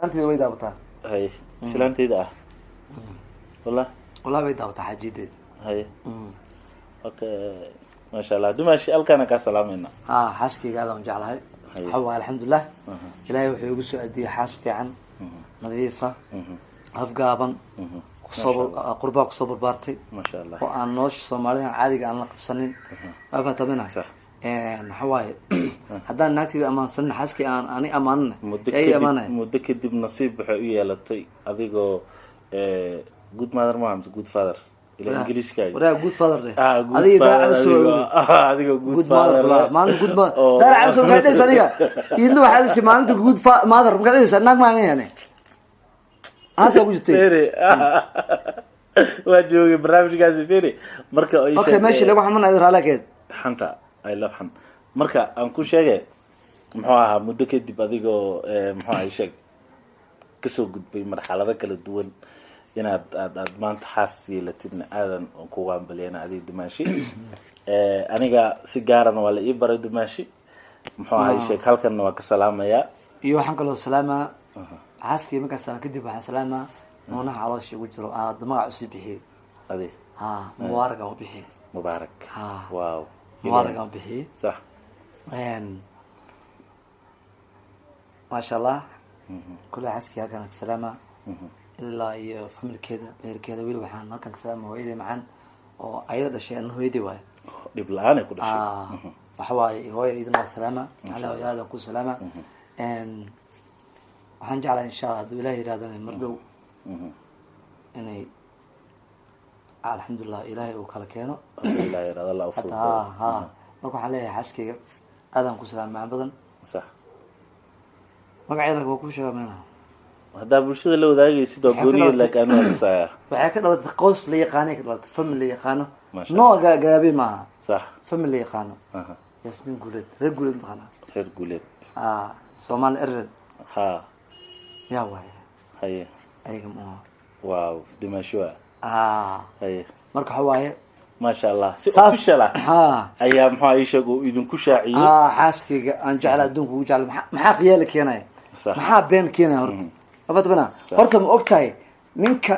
Islaanteeda way daawataa. Haye, islaanteyda ah, wallah. Wallahi way daawataa xaajiyadeeda. Haye, okay, maasha Allah, dumaashi halkaana kaa salaamayna. Ha, xaaskayga aad aan jeclahay. Haye. Waxa waaye, alxamdulilah, Ilaahay wuxuu igu soo adiyey xaas fiican, nadiifa, afgaaban, kusoo qurbaa kusoo barbaartay Maasha Allah. oo aan nolosha Soomaalida caadiga aan la qabsanin. Waa fatamina. Sax. Waxa waaye, haddaan naagtayda ammaansanin, xaaskay aan ani ammaanina Muddo yaa ii kadib ammaanaya? Muddo kadib nasiib waxay u yeelatay adigoo good mother ma mise good father ila Ingiliishkaaga? Waraa, good father dheh. Ah, good Adiga father. daa soo adigoo good good mother father. Kula maalinta good mother daar cabso maxay dhehaysa? Aniga idna waxaa la siiyey maalinta good mother. Maxay dhehaysa? Naag maalinayane halkaa ku jirtay. Fere, waa joogay barnaamijkaasi, fere marka ay Okay, meeshii lagu xamanayo raalakeed. Xanta, I love xan. Marka aan ku sheegay, muxuu ahaa, muddo kadib adigoo muxuu ahay, sheeg, kasoo gudbay marxalado kala duwan, inaad aad maanta xaas yeelatidna, aadan kugu hambaliyana adiga dumaashi. Aniga si gaarana waa la ii baray dumaashi, muxuu ahay, sheeg, halkanna waa ka salaamayaa. Iyo waxaan kaloo salaamaa xaaskii. Markaan salaam kadib, waxaan salaamaa nuunaha caloosha igu jiro aan hadda magac usii bixiyey. Adi? Ha, Mubaarak aan u bixiyey. Mubaarak. Ha. Wow. Mubaarak aan u bixiyey. Maasha Allah, kule xaaskii halkaan ka salaamaa ilaa iyo familkeeda, ehelkeeda. Weli waxaan halkan ka salaama hooyaday macaan oo ayada dhashay, ana hooyadii waayo. Dhib la-aan ay ku dhashay. Ah, waxa waaye, hooya idin waa salaama, maxaa hooya aadan ku salaama. Waxaan jeclahay, insha Allah, hadduu Ilaah yirahdana, mar dhow inay, alxamdulilah, Ilaahay uu kala keeno. Alhamdulillah, yaraad Allah u hata fududeeyo. Ha, marka waxaan leeyahay xaaskeyga aadaan ku salaama macaan badan. Magaceeda waa kuu sheega meelaha. Haddaa bulshada la wadaagaysid waa Waxay ka gooniyeed, dhalatay- laakiin anu waa. Waxay ka dhalatay qoys la yaqaanay, ka dhalatay family la yaqaano. Masha. Noo gaabi maaha. Family la yaqaano. Yasmin Guuleed, reer Guuleed mataqaanaa? Reer Guuleed. Ah, Soomaali erered. Yaa waaye. Ayaga ma Wow, dimasho ah. Ah. Marka waxa waaye, Maasha Allah, si saas official ah ayaa, muxuu ii sheeg, uu idinku shaaciyey. Ha, xaaskayga aan jecla adduunka ugu jecla. Maxaa khiyaali keenaya? Maxaa been keenaya horta? Afatbana horta, ma og tahay ninka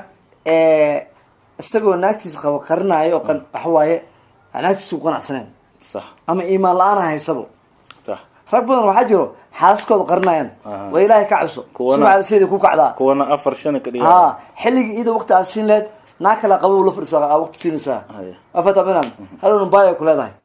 isagoo naagtiisa qabo qarinaayo oo waxa waaye naagtiisa ku qanacsaneen ama iimaan la-aan haysabo? Rag badan waxaa jiro xaasaskooda qarinayaan. Waa Ilaahay ka cabso. Subaxa sideeda ku kacdaa. Kuwana afar shan ka dhiga. Ha, xilligii iyada waqti aad siin lahayd, naag kala qabo la fadhisaa, waqti siinaysaa. Afatamina hadhowna baaya ku leedahay.